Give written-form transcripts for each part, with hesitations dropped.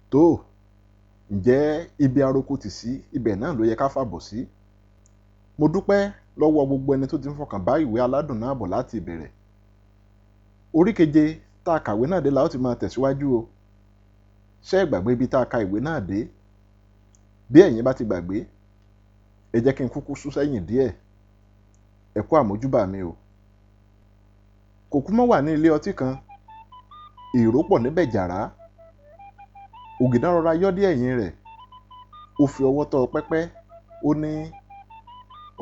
Tó, ǹjẹ́ ibi aroko tì sí ibẹ̀ náà ló yẹ ká fàbọ̀ sí? Mo dúpẹ́ lọ́wọ́ gbogbo ẹni tó ti ń fọkàn bá ìwé aládùn náà bọ̀ láti ìbẹ̀rẹ̀. Orí keje tá a kàwé náà dé la ó ti máa tẹ̀síwájú o. Ṣé ẹ gbàgbé ibi tá a ka ìwé náà dé? Bí ẹ̀yin bá ti gbàgbé, ẹ jẹ́ kí n kúkú sún sẹ́yìn díẹ̀. Ẹ kú àmójúbà mi o. Kòkúmọ́ wà ní ilé ọtí kan. Èrò pọ̀ níbẹ̀ jàrá. Ògìdán rọra yọ́ dé ẹ̀yìn rẹ̀. Ó fi ọwọ́ tọ́ ọ pẹ́pẹ́. Ó ní,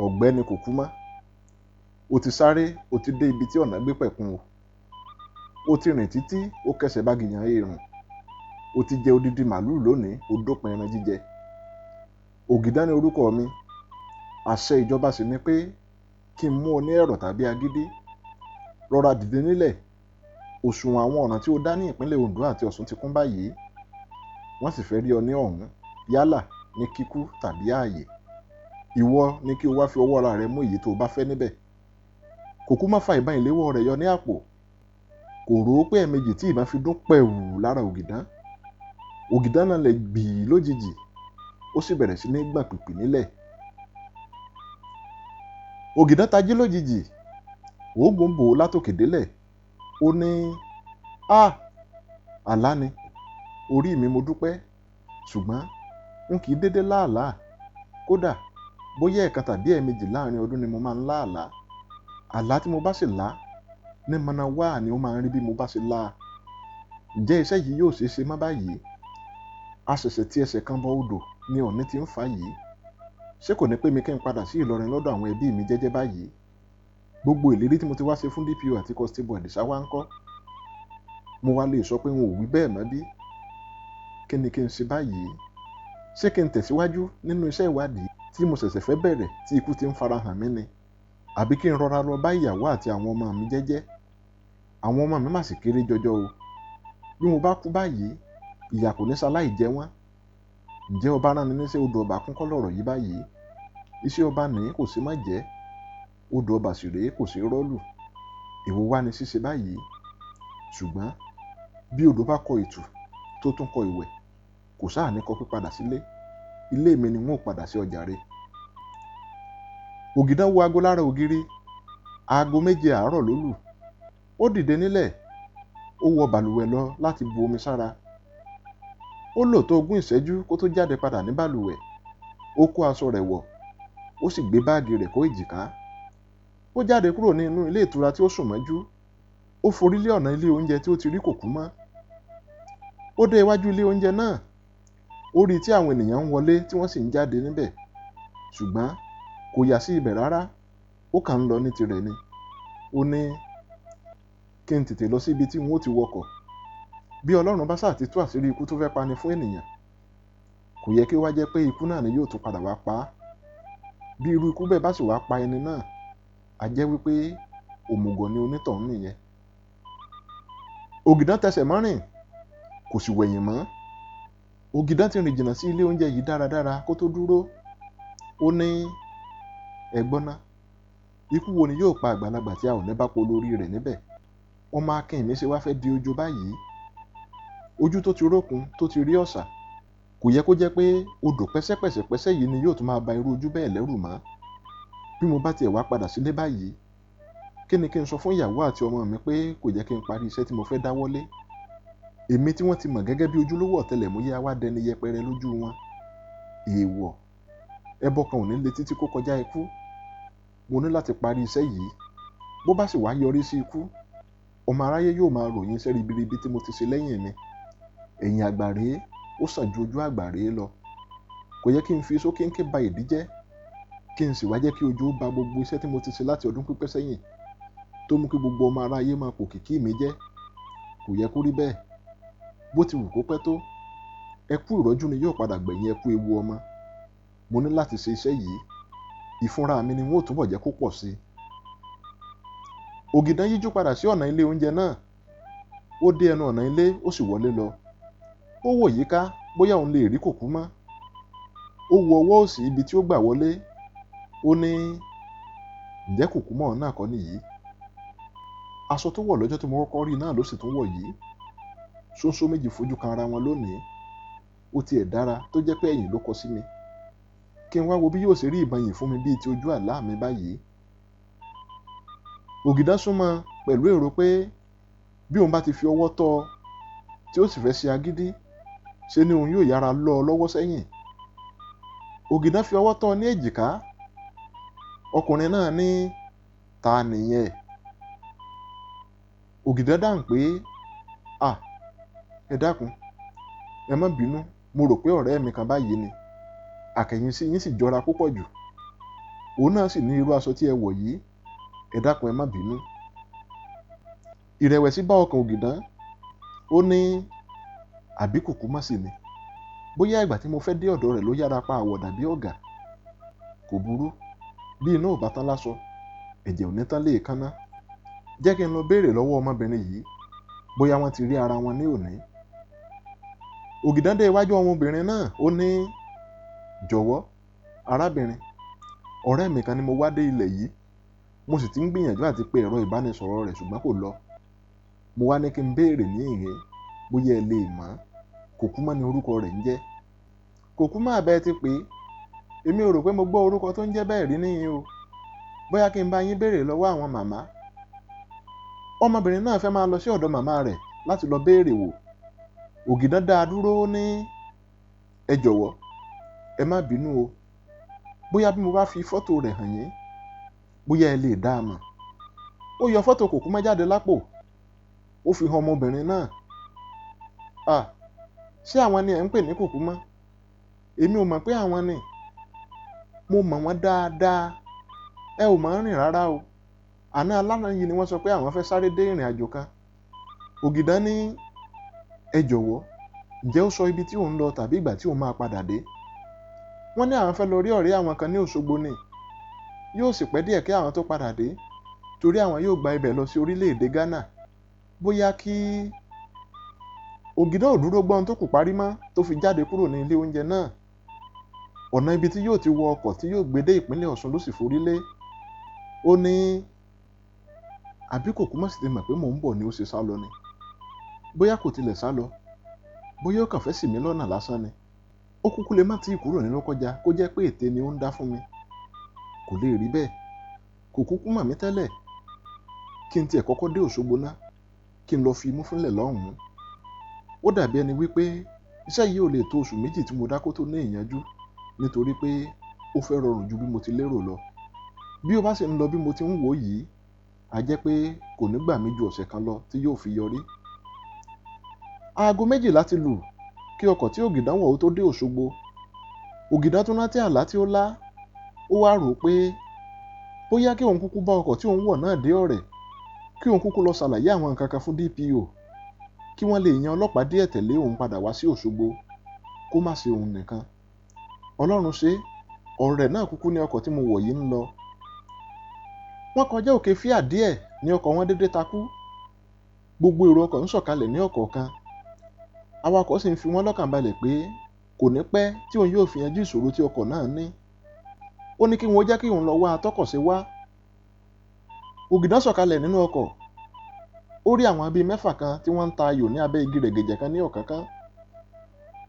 ọ̀gbẹ́ni Kòkúmọ́, o ti sáré, o ti dé ibi tí ọ̀nà gbé pẹ̀kun o. O ti rìn títí, o kẹsẹ̀ bá gìyàn èèrùn. O ti jẹ odidi màlúù lónìí, o dópin ẹran jíjẹ. Ògìdán ni orúkọ mi. Àṣẹ ìjọba sì ni pé kí n mú ọ ní ẹ̀rọ̀ tàbí agídí. Rọra dìde nílẹ̀. Òṣùwọ̀n àwọn ọ̀ràn tí o dá ní ìpínlẹ̀ Oǹdó àti Ọ̀ṣun ti kún báyìí. Wọ́n sì fẹ́ rí ọ ní ọ̀hún, yálà ní kíkú tàbí ààyè. Ìwọ ni kí o wá fi ọwọ́ ara rẹ mú èyí tó o bá fẹ́ níbẹ̀. Kòkúmọ́ fa ìbọn ìléwọ́ rẹ̀ yọ ní àpò. Kò rò ó pé ẹ̀ẹ̀mejì tí ìbọn fi dún pẹ̀wù lára Ògìdán. Ògìdán náà lè gbìí lójijì. Ó sì bẹ̀rẹ̀ sí ní gbọ̀n pìpì nílẹ̀. Ògìdán tají lójijì. Òógùn bò ó látòkè délẹ̀. Ó ní, "A! Àlá ni. Orí mi mo dúpẹ́. Ṣùgbọ́n n kì í dédé láàlá. Kódà bóyá ẹ̀ẹ̀kan tàbí ẹ̀ẹ̀mejì láàrin ọdún ni mo máa ń láàlá. Àlá tí mo bá sì lá ní mọ̀nà wá ni ó máa ń rí bí mo bá ṣe lá. Ǹjẹ́ iṣẹ́ yìí yóò ṣe é ṣe mọ́ báyìí? A ṣẹ̀ṣẹ̀ ti ẹsẹ̀ kan bọ odò ni ọ̀ọ̀ni ti ń fà yìí. Ṣé kò ní pé mi kí n padà sí Ìlọrin lọ́dọ̀ àwọn ẹbí mi jẹ́jẹ́ báyìí? Gbogbo ìlérí tí mo ti wá ṣe fún DPO àti Constable Àdìsá wá ń kọ́. Mo wá lè sọ pé n ò wí bẹ́ẹ̀ mọ́ bí? Kí ni kí n ṣe báyìí? Ṣé kí n tẹ̀síwájú nínú iṣẹ́ ìwádìí tí mo ṣẹ̀ṣẹ̀ fẹ́ bẹ̀rẹ̀ tí ikú ti ń farahàn mí ni? Àbí kí n rọra lọ bá ìyàwó àti àwọn ọmọ mi jẹ́jẹ́? Àwọn ọmọ mi má sì kéré jọjọ o. Bí mo bá kú báyìí, ìyà kò ní ṣaláì jẹ wọ́n. Ǹjẹ́ ọba rán ni níṣẹ́ odò ọba kún kọ́ lọ̀rọ̀ yìí báyìí? Iṣẹ́ ọba nìí kò sí má jẹ́. Odò ọba sì rèé kò sí rọ́lù. Èwo wá ni ṣíṣe báyìí? Ṣùgbọ́n bí odò bá kọ ìtù tó tún kọ ìwẹ̀, kò sáà ní kọ pípadà sílé. Ilé mi ni n ó padà sí ọjà rẹ. Ògìdán wo aago lára ògiri. Aago 7 àárọ̀ ló lù. Ó dìde nílẹ̀. Ó wọ bàlùwẹ̀ lọ láti bu omi sára. Ó lò tó ogún ìṣẹ́jú kó tó jáde padà ní bàlùwẹ̀. Ó kó aṣọ rẹ̀ wọ̀. Ó sì gbé báàgì rẹ̀ kó èjìká. Ó jáde kúrò ní inú ilé ìtura tí ó sùn mọ́jú. Ó forí lé ọ̀nà ilé oúnjẹ tí ó ti rí Kòkúmọ́. Ó dé iwájú ilé oúnjẹ náà. Ó rí i tí àwọn ènìyàn ń wọlé tí wọ́n sì ń jáde níbẹ̀. Ṣùgbọ́n kò yà sí ibẹ̀ rárá. Ó kàn ń lọ ní tirẹ̀ ni. Ó ní, kí n tètè lọ sí ibi tí n ó ti wọkọ̀. Bí Ọlọ́run bá sáà ti tú àṣírí ikú tó fẹ́ pani fún ènìyàn, kò yẹ kí ó wá jẹ́ pé ikú náà ni yóò tún padà wá pa á. Bí irú ikú bẹ́ẹ̀ bá sì wá pa ẹni náà, a jẹ́ wípé òmùgọ̀ ni onítọ̀hún nìyẹn. Ògìdán tẹsẹ̀ mọ́rìn, kò sì wẹ̀yìn mọ́. Ògìdán ti rìn jìnnà sí ilé oúnjẹ yìí dáradára kó tó dúró. Ó ní, ẹ gbọ́ ná, ikú wo ni yóò pa àgbàlagbà tí a ò ní bá po lórí rẹ̀ níbẹ̀? Ọmọ akin mi ṣe wá fẹ́ di ojo báyìí. Ojú tó ti rókun tó ti rí ọ̀sà, kò yẹ kó jẹ́ pé odò pẹ́sẹ́pẹ́sẹ́pẹ́sẹ́ yìí ni yóò tún máa ba irú ojú bẹ́ẹ̀ lẹ́rù mọ́. Bí mo bá tiẹ̀ wá padà sílé báyìí, kí ni kí n sọ fún ìyàwó àti ọmọ mi pé kò jẹ́ kí n parí iṣẹ́ tí mo fẹ́ dáwọ́lé? Èmi tí wọ́n ti mọ̀ gẹ́gẹ́ bí ojúlówó ọ̀tẹlẹ̀múyẹ́ á wá dẹni yẹpẹrẹ lójú wọn. Èèwọ̀, ẹbọ kan ò ní le títí kó kọjá ikú. Mo ní láti parí iṣẹ́ yìí. Bó bá sì wá yọrí sí ikú, ọmọ aráyé yóò máa ròyìn iṣẹ́ ribiribi tí mo ti ṣe lẹ́yìn mi. Ẹ̀yìn àgbà rèé, ó sàn ju ojú àgbà rèé lọ. Kò yẹ kí n fi iṣó kéńké ba ìdí jẹ́, kí n sì wá jẹ́ kí ojú ó ba gbogbo iṣẹ́ tí mo ti ṣe láti ọdún pípẹ́ sẹ́yìn tó mú kí gbogbo ọmọ aráyé máa pòkìkí mi jẹ́. Kò yẹ kó rí bẹ́ẹ̀. Bó ti wù kó pẹ́ tó, ẹkú ìrọ́jú ni yóò padà gbẹ̀yìn ẹkú ewu ọmọ. Mo ní láti ṣe iṣẹ́ yìí. Ìfúnra mi ni n ó túbọ̀ jẹ́ kó pọ̀ sí i. Ògìdán yíjú padà sí ọ̀nà ilé oúnjẹ náà. Ó dé ẹnu ọ̀nà ilé, ó sì wọlé lọ. Ó wò yíká bóyá òun lè rí Kòkúmọ́. Ó wo ọwọ́ òsì ibi tí ó gbà wọlé. Ó ní, ǹjẹ́ Kòkúmọ́ náà kọ́ nìyí? Aṣọ tó wọ̀ lọ́jọ́ tí mo kọ́kọ́ rí náà ló sì tún wọ̀ yìí. Ṣóńṣó méjì fojú kan ara wọn lónìí. Ó tiẹ̀ dára tó jẹ́ pé ẹ̀yìn ló kọ sí mi, kí n wá wo bí yóò ṣe rí ìbọn yìí fún mi bíi ti ojú àlá mi báyìí. Ògìdán súnmọ́ pẹ̀lú èrò pé bí òun bá ti fi ọwọ́ tọ́ ọ tí ó sì fẹ́ ṣe agídí, ṣe ni òun yóò yára lọ́ ọ lọ́wọ́ sẹ́yìn. Ògìdán fi ọwọ́ tọ́ ọ ní èjìká. Ọkùnrin náà ní, ta nìyẹn? Ògìdán dáhùn pé, à, ẹ dákun, ẹ má bínú, mo rò pé ọ̀rẹ́ mi kan báyìí ni. Àkẹ̀yìn sí yín sì jọra púpọ̀ jù. Òun náà sì ní irú aṣọ tí ẹ wọ̀ yìí. Ẹ dákun, ẹ má bínú. Ìrẹ̀wẹ̀sì bá ọkàn Ògìdán. Ó ní, àbí kùkú má sì ni? Bóyá ìgbà tí mo fẹ́ dé ọ̀dọ̀ rẹ̀ ló yára pa àwọ̀ dàbí ọ̀gà. Kò burú, bí iná ò bá tán láṣọ, ẹ̀jẹ̀ ò ní tán léèékánná. Jẹ́ kí n lọ béèrè lọ́wọ́ ọmọbìnrin yìí bóyá wọ́n ti rí ara wọn ní òní. Ògìdán dé iwájú ọmọbìnrin náà, ó ní, jọ̀wọ́ arábìnrin, ọ̀rẹ́ mi kan ni mo wá dé ilẹ̀ yìí. Mo sì ti ń gbìyànjú àti pe ẹ̀rọ ìbánisọ̀rọ̀ rẹ̀ ṣùgbọ́n kò lọ. Mo wá ní kí n béèrè ní ìhín bóyá ẹ lè mọ̀. Kòkúmọ́ ni orúkọ rẹ̀ ń jẹ́. Kòkúmọ́ àbẹ́ ti pè é. Èmi ò rò pé mo gbọ́ orúkọ tó ń jẹ́ bẹ́ẹ̀ rí níyìn o. Bóyá kí n bá yín béèrè lọ́wọ́ àwọn màmá. Ọmọbìnrin náà fẹ́ máa lọ sí ọ̀dọ̀ màmá rẹ̀ láti lọ béèrè wò. Ògìdán dá a dúró ní, ẹ jọ̀wọ́, ẹ má bínú o. Bóyá bí mo bá fi fọ́tò rẹ̀ hàn yín, bóyá ẹ lè dá a mọ̀. Ó yọ fọ́tò Kòkúmọ́ jáde lápò. Ó fi hàn ọmọbìnrin náà. À, ṣé àwọn ni ẹ̀ ń pè ní Kòkúmọ́? Èmi ò mọ̀ pé àwọn ni. Mo mọ̀ wọ́n dáadáa. Ẹ ò mọ̀ ń rìn rárá o. Àná alánà yìí ni wọ́n sọ pé àwọn fẹ́ sáré dé ìrìn àjò kan. Ògìdán ní, ẹ jọ̀wọ́, ǹjẹ́ ó sọ ibi tí òun lọ tàbí ìgbà tí òun máa padà dé? Wọ́n ní àwọn fẹ́ lọ rí ọ̀rẹ́ àwọn kan ní Òṣogbo ni. Yóò sì pẹ́ díẹ̀ kí àwọn tó padà dé, torí àwọn yóò gba ibẹ̀ lọ sí orílẹ̀-èdè Ghana. Bóyá kí Ògìdán ò dúró gbọ́n tó kù parí mọ́ tó fi jáde kúrò ní ilé oúnjẹ náà. Ọ̀nà ibi tí yóò ti wọ ọkọ̀ tí yóò gbé dé ìpínlẹ̀ Ọ̀ṣun ló sì forí lé. Ó ní, àbí Kòkúmọ́ sì ti mọ̀ pé mò ń bọ̀ ni ó ṣe sá lọ ni? Bóyá kò tilẹ̀ sá lọ, bóyá ó kàn fẹ́ ṣì mí lọ́nà lásán ni. Ó kúkú lè má tíì kúrò ní Lọ́kọ́ja kó jẹ́ pé ète ni ó ń dá fún mi. Kò lè rí bẹ́ẹ̀. Kò kúkú mọ̀ mí tẹ́lẹ̀. Kí n tiẹ̀ kọ́kọ́ dé Òṣogbo ná, kí n lọ fi imú fúnlẹ̀ lọ́hùn-ún. Ó dàbí ẹni wípé iṣẹ́ yìí ò lè tó oṣù méjì tí mo dá kó tó ní ìyanjú, nítorí pé ó fẹ́ rọrùn ju bí mo ti lérò lọ. Bí ó bá sì ń lọ bí mo ti ń wò yìí, a jẹ́ pé kò ní gbà mí ju ọ̀sẹ̀ kan lọ tí yóò fi yọrí. Aago 12 ti lù kí ọkọ̀ tí Ògìdán wọ̀ ó tó dé Òṣogbo. Ògìdán tún rántí àlá tí ó lá. Ó wá rò pé bóyá kí òun kúkú bá ọkọ̀ tí òun wọ̀ náà dé Ọ̀rẹ́, kí òun kúkú lọ ṣàlàyé àwọn nǹkan kan fún DPO, kí wọ́n lè yan ọlọ́pàá díẹ̀ tẹ̀lé òun padà wá sí Òṣogbo, kó má ṣe òun nìkan. Ọlọ́run ṣe, Ọ̀rẹ́ náà kúkú ní ọkọ̀ tí mo wọ̀ yìí ń lọ. Wọ́n kọjá òkè fíà díẹ̀ ní ọkọ̀ wọn dédé takú. Gbogbo èrò ọkọ̀ ń sọ̀kalẹ̀ ní ọ̀kọ̀ọ̀kan. Awakọ̀ sì ń fi wọ́n lọ́kàn balẹ̀ pé kò ní pẹ́ tí òun yóò fi yanjú ìṣòro tí ọkọ̀ náà ní. Ó ní kí wọ́n jẹ́ kí òun lọ wá atọ́kọ̀ṣe wá. Ògìdán sọ̀kalẹ̀ nínú ọkọ̀. Ó rí àwọn bíi mẹ́fà kan tí wọ́n ń ta ayò ní abẹ́ igi rẹ̀gẹ̀jẹ̀ kan ní ọ̀kánkán.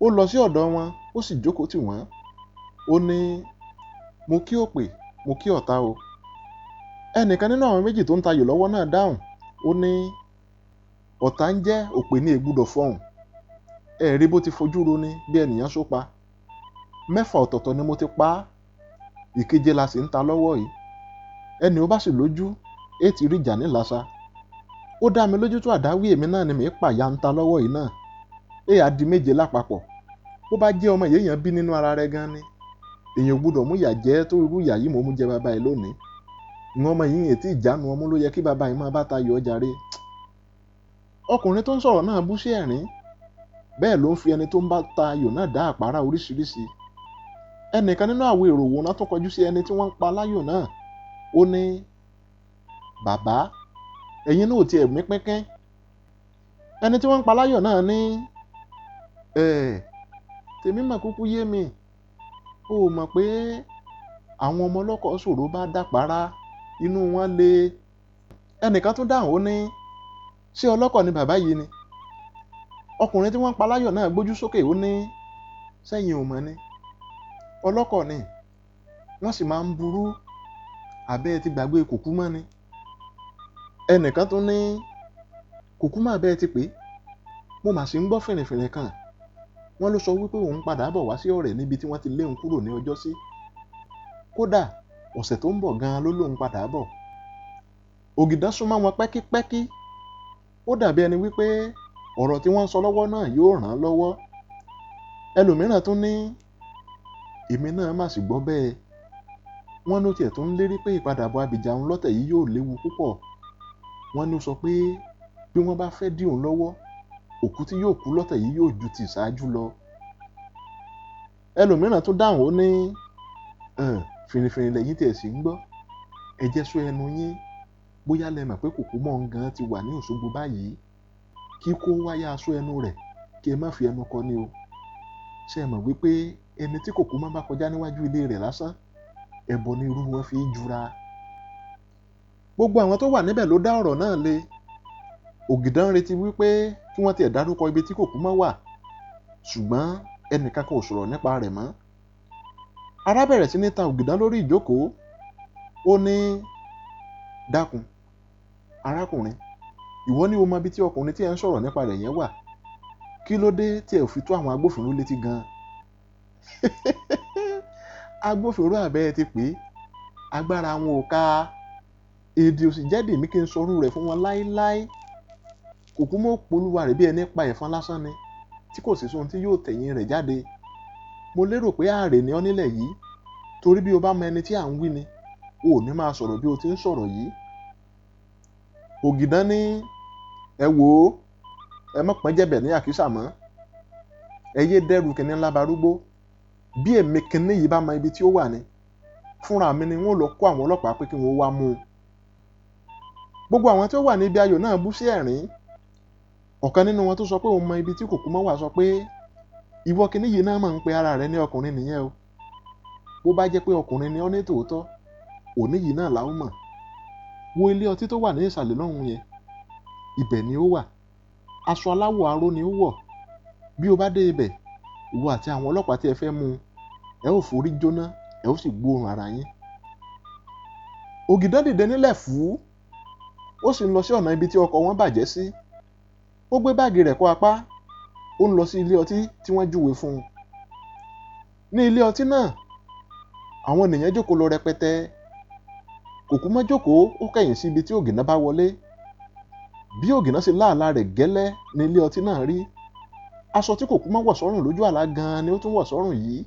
Ó lọ sí ọ̀dọ̀ wọn, ó sì jókòó tì wọ́n. Ó ní, mo kí òpè, mo kí ọ̀tá o. Ẹnìkan nínú àwọn méjì tó ń tayò lọ́wọ́ náà dáhùn. Ó ní, ọ̀tá ń jẹ́ òpè ní ègbúdọ̀ fọhùn. Ẹ rí bó ti fojú ro ni bí ènìyàn ṣó pa. 6 ọ̀tọ̀ọ̀tọ̀ ni mo ti pa á. Ìkeje la sì ń ta lọ́wọ́ yìí. Ẹni ó bá sì lójú, é ti rí ìjà ní làṣà. Ó dá mi lójú tó àdáwí èmi náà ni mi pàyà ń ta lọ́wọ́ yìí náà. É á di 7 lápapọ̀. Bó bá jẹ́ ọmọ yéèyàn bí nínú ara rẹ̀ gan ni. Èèyàn ò gbọdọ̀ mú ìyà jẹ tó irú ìyà yìí mò ń mú jẹ bàbá ẹ lónìí. Ìwọ̀n ọmọ yìí ètí ìjánu ọmú ló yẹ kí bàbá yìí máa bá tayò ọjà rè. Ọkùnrin tó ń sọ̀rọ̀ náà bú sí ẹ̀rín. Bẹ́ẹ̀ ló ń fi ẹni tó ń bá tayò náà dá àpárá oríṣiríṣi. Ẹnìkan nínú àwọn èrò wòran tó kọjú sí ẹni tí wọ́n ń pa láyò náà. Ó ní, bàbá, ẹ̀yin náà ò tiẹ̀ mí pínpín. Ẹni tí wọ́n ń pa láyò náà ní, tèmi mà kúkú yé mi. Ó mọ̀ pé àwọn ọmọ ọlọ́kọ̀ ṣòro bá dàpárá, inú wọn le. Ẹnìkan tún dáhùn ó ní, ṣé ọlọ́kọ̀ ni bàbá yìí ni? Ọkùnrin tí wọ́n ń pa láyò náà gbójú sókè ó ní, Sẹ́yìn ò mọ̀ ni, ọlọ́kọ̀ ni, wọ́n sì máa ń burú. Àbẹ́ ẹ ti gbàgbé Kòkúmọ́ ni? Ẹnìkan tún ní, Kòkúmọ́ àbẹ́ ẹ ti pè é, mo mà sì ń gbọ́ fìrìfìrì kan. Wọ́n ló sọ wípé òun padà bọ̀ wá sí ọ̀rẹ́ níbi tí wọ́n ti lé òun kúrò ní ọjọ́sí. Kódà ọ̀sẹ̀ tó ń bọ̀ gan-an ló lóun padà bọ̀. Ògìdán súnmọ́ wọn pẹ́kípẹ́kí. Ó dàbí ẹni wípé ọ̀rọ̀ tí wọ́n ń sọ lọ́wọ́ náà yóò ràn án lọ́wọ́. Ẹlòmíràn tún ní, èmi náà mà sì gbọ́ bẹ́ẹ̀. Wọ́n ló tiẹ̀ tún ń lérí pé ìpadàbọ̀ Abìjà òun lọ́tẹ̀ yìí yóò léwu púpọ̀. Wọ́n ní ó sọ pé bí wọ́n bá fẹ́ dí òun lọ́wọ́, òkú tí yóò kú lọ́tẹ̀ yìí yóò ju ti ìṣáájú lọ. Ẹlòmíràn tún dáhùn, ó ní, fìrìfìrì lẹ́yìn tí ẹ̀ sì ń gbọ́. Ẹ jẹ́ sọ ẹnu yín, bóyá lẹ mọ̀ pé Kòkúmọ́ gan ti wà ní Òṣogbo báyìí. Kí kó wáyà aṣọ ẹnu rẹ̀ kí ẹ má fi ẹnu kọ ni o. Ṣé ẹ mọ̀ wípé ẹni tí Kòkúmọ́ bá kọjá níwájú ilé rẹ̀ lásán, ẹbọ ní irú wọn fi ń jura. Gbogbo àwọn tó wà níbẹ̀ ló dá ọ̀rọ̀ náà le. Ògìdán ń retí wípé kí wọ́n tiẹ̀ dárúkọ ibi tí Kòkúmọ́ wà, ṣùgbọ́n ẹnìkan kan ò sọ̀rọ̀ nípa rẹ̀ mọ́. Ará bẹ̀rẹ̀ sí ní ta Ògìdán lórí ìjókòó. Ó ní, dákun, arákùnrin, ìwọ ní o mọ ibi tí ọkùnrin tí ẹ ń sọ̀rọ̀ nípa rẹ̀ yẹn wà. Kí ló dé tí ẹ ò fi tó àwọn agbófinró létí gan-an? Agbófinró àbẹ́ ẹ ti pè é, agbára wọn ò ká. Èdè ò sì jẹ́dì mí kí n sọrú rẹ̀ fún wọn láéláé. Kòkúmọ́ polúwa rẹ̀ bí ẹni pa ẹ̀fọn lásán ni, tí kò sì sóhun tí yóò tẹ̀yìn rẹ̀ jáde. Mo lérò pé ààrẹ ni ọ́ nílẹ̀ yìí, torí bí o bá mọ ẹni tí à ń wí ni, o ò ní máa sọ̀rọ̀ bí o ti ń sọ̀rọ̀ yìí. Ògìdán ní, ẹ wò ó, ẹ má pọ́n jẹ̀bẹ̀ ní àkísà mọ́. Ẹ yé dẹ́rù kìnní ńlá barúgbó. Bí èmi kìnní yìí bá mọ ibi tí ó wà ni, fúnra mi ni wọ́n lọ kó àwọn ọlọ́pàá pé kí wọ́n wá mú un. Gbogbo àwọn tí ó wà níbi ayò náà bú sí ẹ̀rín. Ọ̀kan nínú wọn tó sọ pé òun mọ ibi tí Kòkúmọ́ wà sọ pé, ìwọ kìnní yìí náà máa ń pe ara rẹ ní ọkùnrin nìyẹn o. Bó bá jẹ́ pé ọkùnrin ni ọ́ ní tòótọ́, òní yìí náà la ó mọ̀. Wo ilé ọtí tó wà ní ìsàlẹ̀ lọ́hùn yẹn, ibẹ̀ ni ó wà. Aṣọ aláwọ̀ aró ni ó wọ̀. Bí o bá dé ibẹ̀, ìwọ àti àwọn ọlọ́pàá tí ẹ fẹ́ mú un, ẹ ó forí jóná, ẹ ó sì gbóòórùn ara yín. Ògìdán dìde nílẹ̀ fú, ó sì ń lọ sí ọ̀nà ibi tí ọkọ̀ wọn bàjẹ́ sí. Ó gbé báàgì rẹ̀ kọ́ apá, ó ń lọ sí ilé ọtí tí wọ́n júwe fún un. Ní ilé ọtí náà, àwọn ènìyàn jókòó lọ rẹpẹtẹ. Kòkúmọ́ jókòó, ó kẹ̀yìn sí ibi tí Ògìdán bá wọlé. Bí Ògìdán ṣe láàlá rẹ̀ gẹ́lẹ́ ní ilé ọtí náà rí. Aṣọ tí Kòkúmọ́ wọ̀ sọ́rùn lójú àlá gan-an ni ó tún wọ̀ sọ́rùn yìí.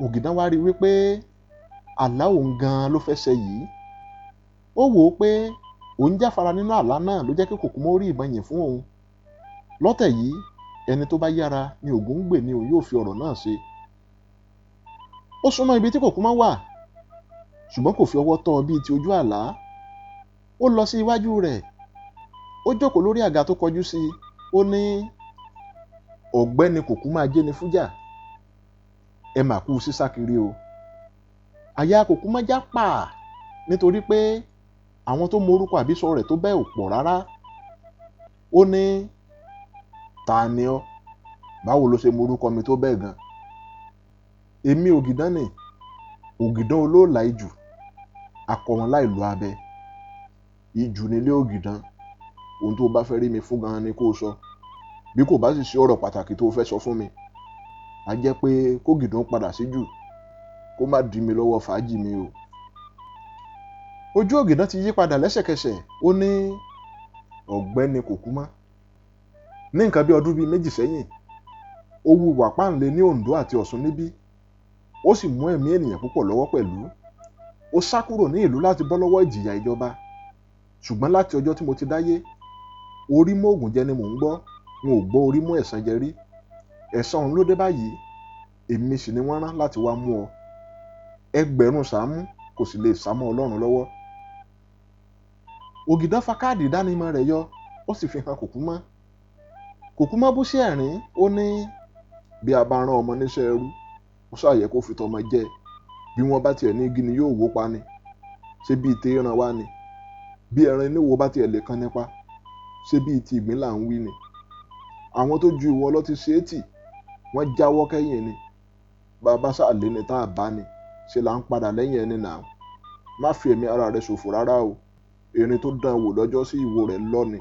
Ògìdán wá rí wípé àlá òun gan-an ló fẹ́ ṣẹ yìí. Ó wò ó pé òun jáfara nínú àlá náà ló jẹ́ kí Kòkúmọ́ rí ìbọn yìn fún òun. Lọ́tẹ̀ yìí, ẹni tó bá yára ni Ògún ń gbè ni òun yóò fi ọ̀rọ̀ náà ṣe. Ó súnmọ́ ibi tí Kòkúmọ́ wà, ṣùgbọ́n kò fi ọwọ́ tọ́ ọ bíi ti ojú àlá. Ó lọ sí iwájú rẹ̀, ó jókòó lórí àga tó kọjú sí i. Ó ní, ọ̀gbẹ́ni Kòkúmọ́ Ajénifújà, ẹ mà kú sísá kiri o. Àyà Kòkúmọ́ já pà nítorí pé àwọn tó mọ orúkọ àbísọ rẹ̀ tó bẹ́ẹ̀ ò pọ̀ rárá. Ó ní, ta ni ọ́? Báwo lo ṣe mọ orúkọ mi tó bẹ́ẹ̀ gan? Èmi Ògìdán ni, Ògìdán olóòlà ijù, akọ wọn láì lo abẹ. Ijù nílé Ògìdán, ohun tó bá fẹ́ rí mi fún gan ni kó sọ. Bí kò bá sì sí ọ̀rọ̀ pàtàkì tó fẹ́ sọ fún mi, a jẹ́ pé kógìdán padà síjù, kó má dí mi lọ́wọ́ fàájì mi o. Ojú Ògìdán ti yí padà lẹ́sẹ̀kẹsẹ̀. Ó ní, ọ̀gbẹ́ni Kòkúmọ́, ní nǹkan bí ọdún bíi méjì sẹ́yìn, ó wu ìwà páǹle ní Oǹdó àti Ọ̀ṣun níbí. Ó sì mú ẹ̀mí ènìyàn púpọ̀ lọ́wọ́ pẹ̀lú. Ó sá kúrò ní ìlú láti bọ́ lọ́wọ́ ìjìyà ìjọba. Ṣùgbọ́n láti ọjọ́ tí mo ti dáyé, orí mọ́ ògùn jẹ ni mò ń gbọ́, n ò gbọ́ orí mọ́ ẹ̀san jẹ rí. Ẹ̀san òun ló dé báyìí, èmi sì ni wọ́n rán láti wá mú ọ. Ẹgbẹ̀rún sàámú kò sì lè sá mọ́ Ọlọ́run lọ́wọ́. Ògìdán fa káàdì ìdánimọ̀ rẹ̀ yọ, ó sì fi hàn Kòkúmọ́. Kòkúmọ́ bú sí ẹ̀rín, ó ní, bí a bá rán ọmọ níṣẹ́ ẹrú, ó ṣàyẹ kó fi tọmọ jẹ. Bí wọ́n bá tiẹ̀ ní igi ni yóò wó pa ni. Ṣé bíi ti ẹran wá ni? Bí ẹran inú wo bá tiẹ̀ lè kan nípa? Ṣé bíi ti ìgbín là ń wí ni? Àwọn tó ju ìwọ lọ ti ṣe é tì, Wọ́n jáwọ́ kẹ́yìn ni. Bàbá sáà lé ni tá a bá ni, ṣe là ń padà lẹ́yìn ẹni náà. Má fi ẹ̀mí ara rẹ ṣòfò rárá o. Erin tó dán wò lọ́jọ́ sí ìwo rẹ̀ lọ ni.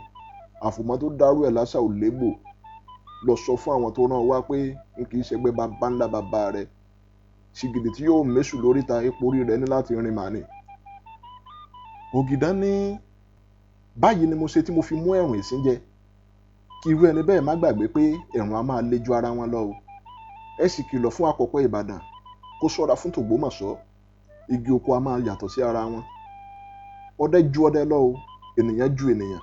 Àfòmọ́ tó dárú ẹ̀ lásà ò légbò. Lọ sọ fún àwọn tó rán ọ wá pé n kì í ṣẹgbẹ́ bàbá ńlá bàbá rẹ. Ṣìgìdì tí yóò méṣù lóríta epo orí rẹ̀ ní láti rìn màní. Ògìdán ní báyìí ni mo ṣe tí mo fi mú ẹ̀rùn ìsín jẹ. Kí irú ẹni bẹ́ẹ̀ má gbàgbé pé ẹ̀rùn á máa le ju ara wọn lọ o. Ẹ sì kìlọ̀ fún akọ̀pẹ Ìbàdàn kó ṣọ́ra fún tògbómọ̀ṣọ́. Igi oko á máa yàtọ̀ sí ara wọn. Ọdẹ ju ọdẹ lọ o, ènìyàn ju ènìyàn.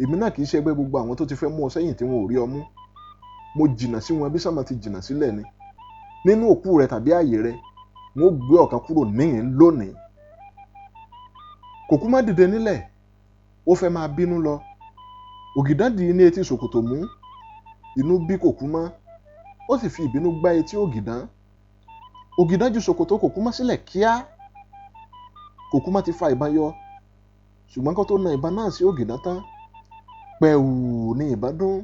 Èmi náà kì í ṣẹgbẹ́ gbogbo àwọn tó ti fẹ́ mú ọ sẹ́yìn tí wọn ò rí ọ mú. Mo jìnnà sí wọn bí sánmọ̀ ti jìnnà sílẹ̀ ni. Nínú òkú rẹ tàbí ààyè rẹ, wọn ó gbé ọ̀kan kúrò níhìn lónìí. Kòkúmọ́ dìde nílẹ̀, ó fẹ́ máa bínú lọ. Ògìdán dì í ní etí ṣòkòtò mú. Inú bí Kòkúmọ́, ó sì fi ìbínú gbá etí Ògìdán. Ògìdán ju ṣòkòtò Kòkúmọ́ sílẹ̀ kíá. Kòkúmọ́ ti fa ìbọn yọ, ṣùgbọ́n kó tó na ìbọn náà sí Ògìdán tán, pẹ̀wù ni ìbọn dún.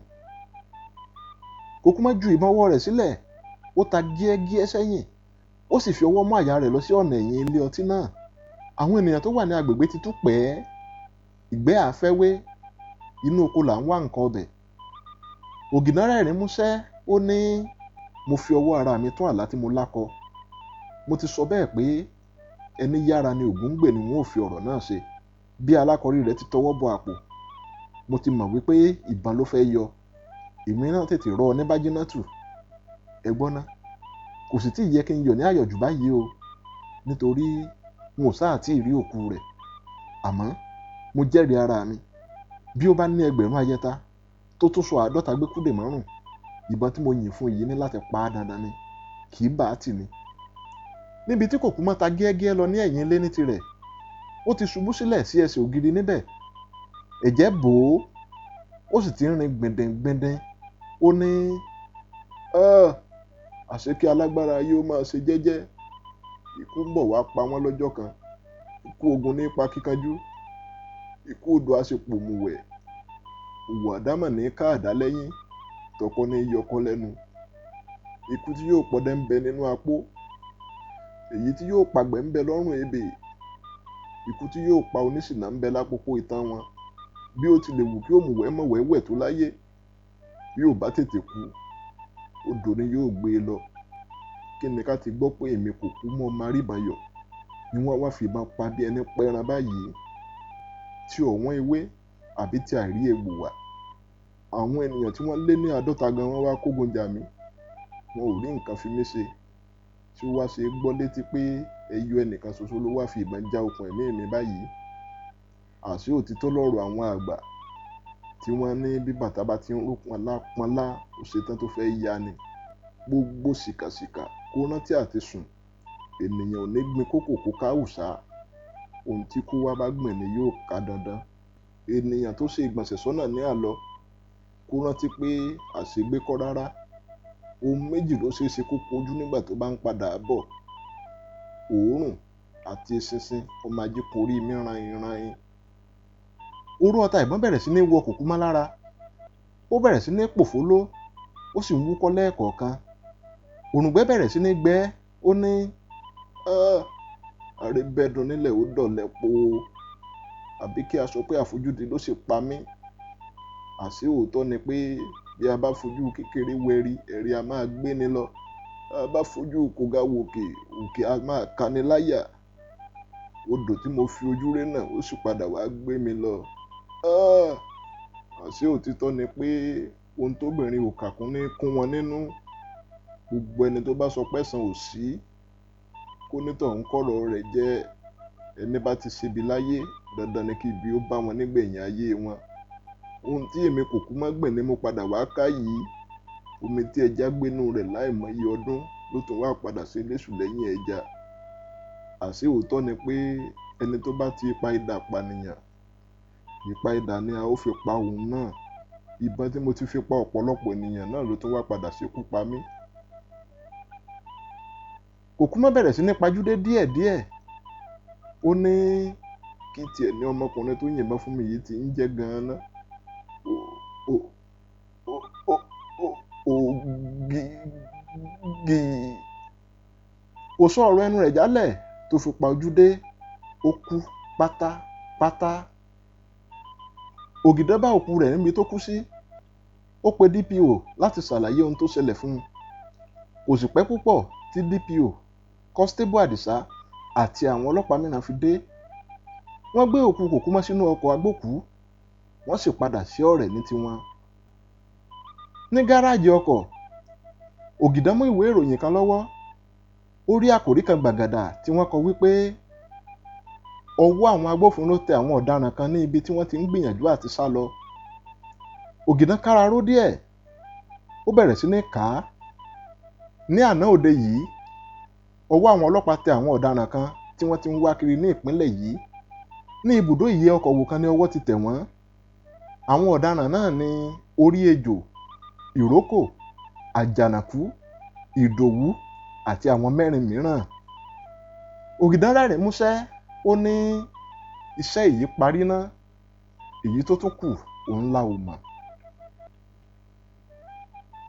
Kòkúmọ́ ju ìbọn ọwọ́ rẹ̀ sílẹ̀, ó ta gíẹ́gíẹ́ sẹ́yìn, ó sì fi ọwọ́ mú àyà rẹ̀ lọ sí ọ̀nà ẹ̀yìn ilé ọtí náà. Àwọn ènìyàn tó wà ní agbègbè ti tú pẹ́ẹ́. Ìgbẹ́ àfẹ́wé, inú oko là ń wá nǹkan ọbẹ̀. Ògìdán rẹ́rìn músẹ́, ó ní mo fi ọwọ́ ara mi tún àlá tí mo lá kọ. Mo ti sọ bẹ́ẹ̀ pé ẹni yára ni Ògúngbè ni wọn ò fi ọ̀rọ̀ náà ṣe. Bí alákọ̀rí rẹ̀ ti tọwọ́ bọ àpò, mo ti mọ̀ wípé ìbọn ló fẹ́ yọ. Èmi náà tètè rọ́ ọ ní bájínátù. Ẹ gbọ́ ná, kò sì tí ì yẹ kí n yọ̀ ní àyọ̀jù báyìí o, nítorí n ò sáà tí ì rí òkú rẹ̀. Àmọ́ mo jẹ́rìí ara mi, bí ó bá ní ẹgbẹ̀rún ayẹta tó tún sọ 50 gbẹ́kúdè márùn-ún, ìbọn tí mo yìn fún yìí ní láti pa á dandan ni, kì í bá a tì ní. Níbi tí Kòkúmọ́ ta gíẹ́gíẹ́ lọ ní ẹ̀yìn ilé ní tirẹ̀, ó ti ṣubú sílẹ̀ sí ẹsẹ̀ ògiri níbẹ̀. Ẹ̀jẹ̀ bò ó, ó sì ti ń rin gbìndìngbìndín. Ó ní, àṣé kí alágbára ayé ó máa ṣe jẹ́jẹ́. Ikú ń bọ̀ wá pa wọ́n lọ́jọ́ kan. Ikú ogun ní pa kíkanjú. Ikú odò a sì pòmùwẹ̀. Òwò àdámọ̀ ní ká àdá lẹ́yìn, tọkọ ní yọkọ́ lẹ́nu. Ikú tí yóò pọdẹ ń bẹ nínú apó. Èyí tí yóò pàgbẹ́ ń bẹ lọ́rùn ebè. Ikú tí yóò pa oníṣìnà ń bẹ lápòpó itan wọn. Bí ó tilẹ̀ wù kí òmùwẹ̀ mọ̀wẹ́ wẹ̀ tó láyé, bí ò bá tètè kú, odò ni yóò gbé e lọ. Kí ni ká ti gbọ́ pé èmi kò kú mọ́ Maríbayọ̀ ni wọ́n wá fi ìbọn pa bí ẹni pẹran báyìí? Tí ọ̀wọ́n ewé àbí tí àìrí egbò wà. Àwọn ènìyàn tí wọ́n lé ní 50 gan wọ́n wá kógun jà mí. Wọn ò rí nǹkan fi mí ṣe. Tí ó wá ṣe gbọ́ létí pé ẹyọ ẹnìkan ṣoṣo ló wá fi ìbọn já okùn ẹ̀mí mi báyìí. Àṣé òtítọ́ lọ̀rọ̀ àwọn àgbà tí wọ́n ní bí bàtà bá ti ń ró pọnlápọnlá, ó ṣetán tó fẹ́ ya ni. Gbogbo sìkàsìkà kó rántí àti sùn. Ènìyàn ò ní gbin kókò kó ká àwùsá. Ohun tí kó wá bá gbìn ni yóò ká dandan. Ènìyàn tó ṣe ìgbọ̀nsẹ̀ sọ́nà ní àlọ́ kó rántí pé àṣegbé kọ́ rárá. Ohun méjì ló ṣeé ṣe kó kojú nígbà tó bá ń padà bọ̀. Òórùn àti eṣinṣin ọmọ ajíkorí mi ràìnràìn. Oró ọta ìbọn bẹ̀rẹ̀ sí ní wọ Kòkúmọ́ lára. Ó bẹ̀rẹ̀ sí ní pòfóló, ó sì ń wúkọ́ lẹ́ẹ̀kọ̀ọ̀kan. Òrùngbẹ bẹ̀rẹ̀ sí ní gbẹ. Ó ní, àrèbẹ́dùn nílẹ̀ ó dọ̀lẹ́ po. Àbí kí a sọ pé àfojúdi ló sì pa mí. Àṣé òótọ́ ni pé bí a bá fojú kékeré wẹrí, ẹ̀rí a máa gbé ni lọ. Bí a bá fojú kòga wòkè, òkè a máa kani láyà. Odò tí mo fi ojú ré náà ó sì padà wá gbé mi lọ. Àṣé òtítọ́ ni pé ohun tóbìnrin ò kà kún ní kún wọn nínú. Gbogbo ẹni tó bá sọ pé ẹ̀san ò sí, kó nítọ̀hún kọ̀rọ̀ rẹ̀ jẹ́. Ẹni bá ti ṣebi láyé, dandan ni kí ibi ó bá wọn nígbẹ̀yìn ayé wọn. Ohun tí èmi Kòkúmọ́ gbìn ni mo padà wá ká yìí. Omi tí ẹja gbénú rẹ̀ láìmọye ọdún ló tún wá padà sí léṣù lẹ́yìn ẹja. Àṣé òótọ́ ni pé ẹni tó bá ti ipa idà pànìyàn, ipa idà ni a ó fi pa òun náà. Ìbọn tí mo ti fi pa ọ̀pọ̀lọpọ̀ ènìyàn náà ló tún wá padà ṣekú pa mí. Kòkúmọ́ bẹ̀rẹ̀ sí ní pajúdé díẹ̀díẹ̀. Ó ní kí tiẹ̀ ní ọmọkùnrin tó yìnbọn fún mi yìí ti ń jẹ́ gan-an ná. Gìí! Kò sọ ọ̀rọ̀ ẹnu rẹ̀ jálẹ̀ tó fi pa ojú dé, ó kú pátápátá. Ògìdán bá òkú rẹ̀ níbi tó kú sí. Ó pe DPO láti ṣàlàyé ohun tó ṣẹlẹ̀ fún un. Kò sì pẹ́ púpọ̀ tí DPO, Constable Àdìsá àti àwọn ọlọ́pàá mìíràn fi dé. Wọ́n gbé òkú Kòkúmọ́ sínú ọkọ̀ agbókùú, wọ́n sì padà sí Ọ̀rẹ̀ ní tiwọn. Ní gáràjì ọkọ̀, Ògìdán mú ìwé ìròyìn kan lọ́wọ́. Ó rí àkòrí kan gbàgàdà tí wọ́n kọ wípé ọwọ́ àwọn agbófinró tẹ àwọn ọ̀daràn kan ní ibi tí wọ́n ti ń gbìyànjú àti sá lọ. Ògìdán kára ró díẹ̀, ó bẹ̀rẹ̀ sí ní kà á. Ní àná òde yìí, ọwọ́ àwọn ọlọ́pàá tẹ àwọn ọ̀daràn kan tí wọ́n ti ń wá kiri ní ìpínlẹ̀ yìí. Ní ibùdó ìyẹ́ ọkọ̀ wò kan ní ọwọ́ ti tẹ̀ wọ́n. Àwọn ọ̀daràn náà ní Orí Ejò, Ìrókò, Àjànàkú, Ìdòwú àti àwọn mẹ́rin mìíràn. Ògìdán rẹ́rìn-ín músẹ́, ó ní iṣẹ́ yìí parí ná, èyí tó tún kù òun la ò mọ̀.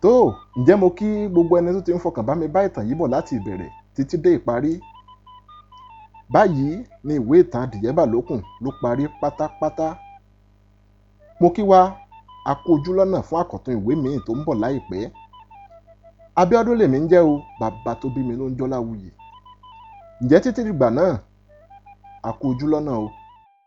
Tó, ǹjẹ́ mo kí gbogbo ẹni tó ti ń fọkàn bá mi bá ìtàn yìí bọ̀ láti ìbẹ̀rẹ̀ títí dé ìparí. Báyìí ni ìwé ìtàn Adìyẹ-bà-lókùn ló parí pátápátá. Mo kí wa, a kú ojú lọ́nà fún àkọ́tún ìwé míì tó ń bọ̀ láìpẹ́. Abíọ́dún lèmi ń jẹ́ o, bàbá tó bí mi ló ń jọ́ Láwuyì. Ǹjẹ́ títí dìgbà náà, a kú ojú lọ́nà o.